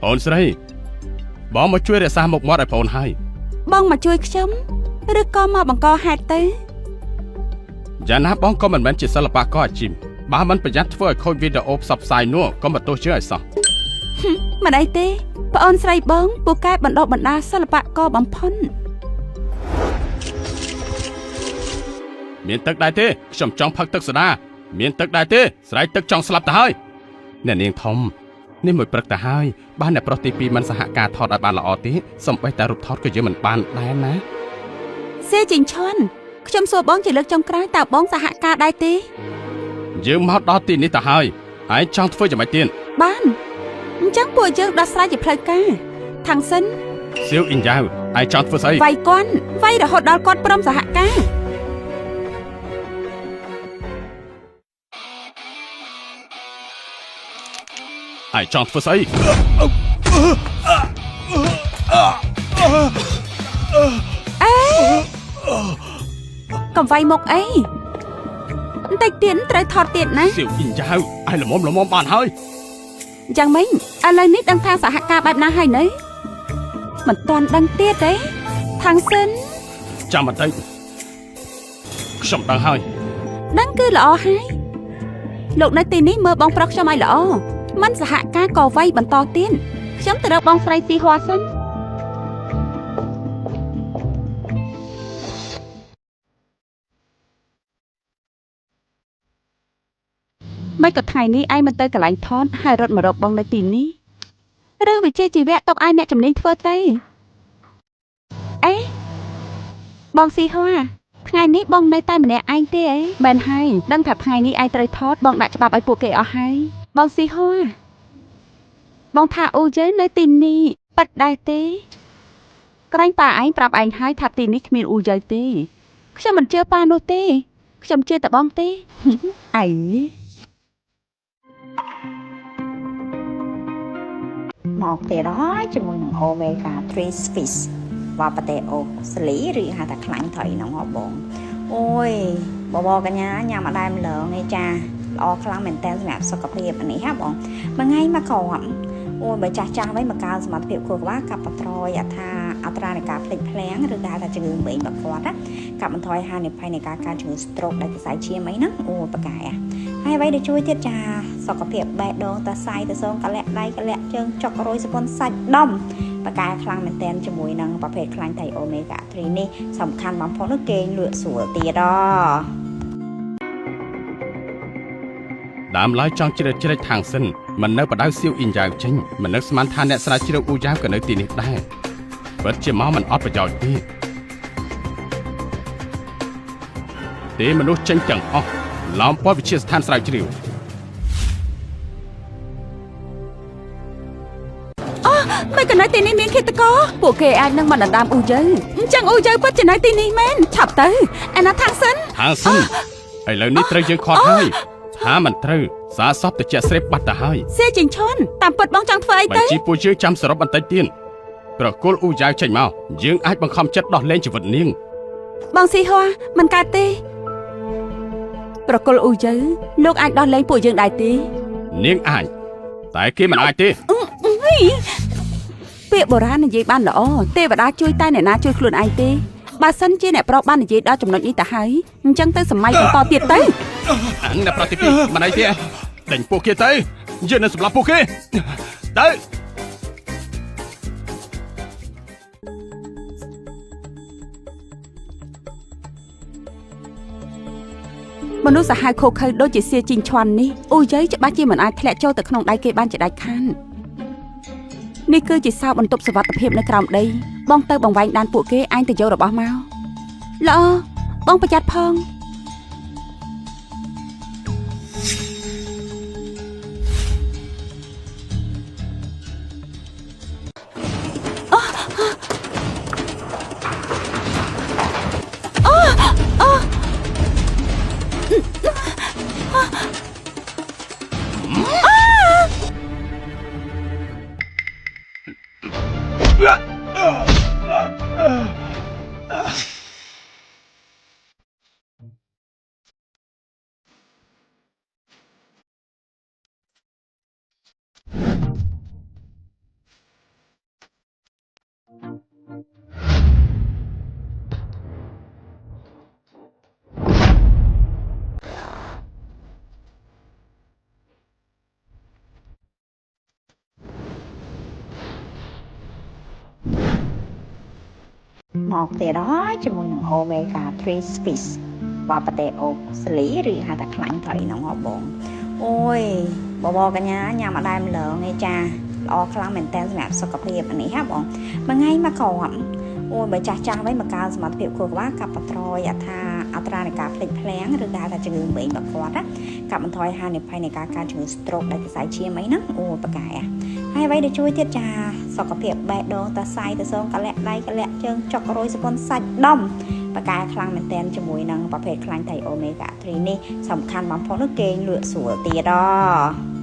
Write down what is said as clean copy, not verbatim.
អូនស្រីបងមកជួយរក្សាមុខមាត់ឲ្យប្អូនហើយ បងមកជួយខ្ញុំឬក៏មកបង្កហេតុទៅ យ៉ាងណាបងក៏មិនមែនជាសិល្បករអាជីពបើមិនប្រយ័ត្នធ្វើឲ្យខូចវីដេអូផ្សព្វផ្សាយនោះក៏មកទោសជឿឲ្យសោះ មិនអីទេប្អូនស្រីបងពូកែបណ្ដុះបណ្ដាលសិល្បករបំផុន មានទឹកដែរទេខ្ញុំចង់ផឹកទឹកសូដាមានទឹកដែរទេស្រែកទឹកចង់ស្លាប់ទៅហើយអ្នកនាងធំនេះមួយព្រឹកទៅហើយបានអ្នកប្រុសទី2មិនសហការថតឲ្យបានល្អទេសំបីតែរូបថតក៏យើងមិនបានដែរណា សេជីងឈន់ខ្ញុំសួរបងជាលើកចុងក្រោយតើបងសហការដែរទេ យើងមកដល់ទីនេះទៅហើយឯងចង់ធ្វើយ៉ាងម៉េចទៀត បានអញ្ចឹងពួកយើងដោះស្រាយជាផ្លូវការខាងសិន សៀវអ៊ីងយ៉ាវឯងចង់ធ្វើស្អី វាយគាត់វាយរហូតដល់គាត់ព្រមសហការ ឯងចង់ធ្វើស្អី កំវាយមុខអីបន្តិចទៀតត្រូវថតទៀតណា សៀវអ៊ីងយ៉ាវឯងល្មមល្មមបានហើយ យ៉ាងម៉េចឥឡូវនេះដឹងថាសហការបែបណាហើយនៅមិនទាន់ដឹងទៀតទេខាងសិន ចាំបន្តិចខ្ញុំដឹងហើយ ដឹងគឺល្អហើយលោកនៅទីនេះមើលបងប្រុសខ្ញុំឲ្យល្អមិនសហការក៏វាយបន្តទៀតខ្ញុំទៅរកបងស្រីស៊ីហួរសិនមិនក៏ថ្ងៃនេះឯងមិនទៅកន្លែងថតហើយរត់មករកបងនៅទីនេះរឿងវិជ្ជាជីវៈទុកឲ្យអ្នកជំនាញធ្វើទៅអេបងស៊ីហួរថ្ងៃនេះបងនៅតែម្នាក់ឯងទេអីមែនហើយដឹងថាថ្ងៃនេះឯងត្រូវថតបងដាក់ច្បាប់ឲ្យពួកគេអស់ហើយបងស៊ីហួរបងថាអូយើងនៅទីនេះប៉ិតដែរទេក្រែងប៉ាឯងប្រាប់ឯងហើយថាទីនេះគ្មានអ៊ូយើទេខ្ញុំមិនជឿប៉ានោះទេខ្ញុំជឿតែបងទេ ឯងនេះ មកទៀតហើយជាមួយនឹង Omega 3 Fish វ៉ាប៉ាតេអូស្លីឬហៅថាខ្លាញ់ត្រីហ្នឹងហ៎បងអូយបបកញ្ញាញ៉ាំអត់ដែរម្លងឯចាល្អខ្លាំងមែនតើសម្រាប់សុខភាពអានេះហ៎បងមួយថ្ងៃមកគ្រាប់អូយបើចាស់ចាស់វិញមកកើនសមត្ថភាពខួរក្បាលកាត់បន្ថយអត្រាអត្រានៃការភ្លេចភ្លាំងឬគេហៅថាជំងឺមេងរបស់គាត់ណាកាត់បន្ថយហានិភ័យនៃការកើតជំងឺ stroke ដាច់សរសៃឈាមអីហ្នឹងអូយប៉ាកែហើយអ្វីដែលជួយទៀតចាសុខភាពបេះដូងតសៃតសងកលាក់ដៃកលាក់ជើងចុករយសពុនសាច់ដុំប៉ាកែខ្លាំងមែនទែនជាមួយនឹងប្រភេទខ្លាញ់ថៃអូមេហ្គា3នេះសំខាន់បំផុតនោះគេងលក់ស្រួលទៀតអ ដើមឡើយចង់ជ្រើជ្រែកខាងសិនមិននៅបដៅសៀវអ៊ីងយ៉ាវចេញមិននឹកស្មានថាអ្នកស្រាវជ្រាវអ៊ូយ៉ាវក៏នៅទីនេះដែរពិតជាមកមិនអត់ប្រយោជន៍ទេទេមនុស្សចេញទាំងអស់ឡោមព័ទ្ធវិទ្យាស្ថានស្រាវជ្រាវ មិនក៏នៅទីនេះមានឃាតករពួកគេអាចនឹងមិនដណ្ដើមអ៊ូយើអញ្ចឹងអ៊ូយើពិតជានៅទីនេះមែនឆាប់ទៅអាណាខាងសិន ហាងសិនឥឡូវនេះត្រូវយើងខាត់ហើយថាមិនត្រូវសាសពទៅជាស្រេបបាត់ទៅហើយ សៀជីងឈុនតាមពិតបងចង់ធ្វើអីទៅ បញ្ជីពួកយើងចាំសរុបបន្តិចទៀតប្រគល់អ៊ូយ៉ាវចេញមកយើងអាចបង្ខំចិត្តដោះលែងជីវិតនាង បងស៊ីហួរមិនកើតទេប្រគល់អ៊ូយើលោកអាចដោះលែងពួកយើងដែរទេ នាងអាចតែគេមិនអាចទេ ពាក្យបុរាណនិយាយបានល្អទេវតាជួយតែអ្នកណាជួយខ្លួនឯងទេបើសិនជាអ្នកប្រុសបាននិយាយដល់ចំណុចនេះទៅហើយអញ្ចឹងទៅសម័យបន្តទៀតទៅ អញអ្នកប្រតិពីមិនអីទេដេញពួកគេទៅយើងនឹងសម្លាប់ពួកគេទៅ មនុស្សសាហាវឃោឃៅដូចជាសៀជីងឈន់នេះអ៊ូយាយច្បាស់ជាមិនអាចធ្លាក់ចូលទៅក្នុងដៃគេបានជាដាច់ខាននេះគឺជាសោបន្ទប់សុវត្ថិភាពនៅក្រោមដីបងទៅបង្វែងដានពួកគេឯងទៅយករបស់មកល្អបងប្រយ័ត្នផង មកទៀតហើយជាមួយនឹង Omega 3 Fish បបតេអូស្លីឬហៅថាខ្លាញ់ត្រីហ្នឹងហ៎បងអូយបបកញ្ញាញ៉ាំអត់ដែលម្លងឯចាល្អខ្លាំងមែនតើសម្រាប់សុខភាពអានេះហ៎បងមួយថ្ងៃមកគ្រាប់អូយបើចាស់ចាស់វិញមកកើនសមត្ថភាពខួរក្បាលកាត់បន្ថយអត្រាអត្រានៃការភ្លេចភ្លាំងឬគេហៅថាជំងឺមេងរបស់គាត់ណាកាត់បន្ថយហានិភ័យនៃការកើតជំងឺ stroke ដាច់សរសៃឈាមអីហ្នឹងអូយប៉កែហើយអ្វីដែលជួយទៀតចាសុខភាពបេះដូងតសៃតសងកលាក់ដៃកលាក់ជើងចុករយសពុនសាច់ដុំប៉កែខ្លាំងមែនទែនជាមួយនឹងប្រភេទខ្លាញ់ត្រី Omega 3នេះសំខាន់បំផុតនោះគេងលក់ស្រួលទៀតអ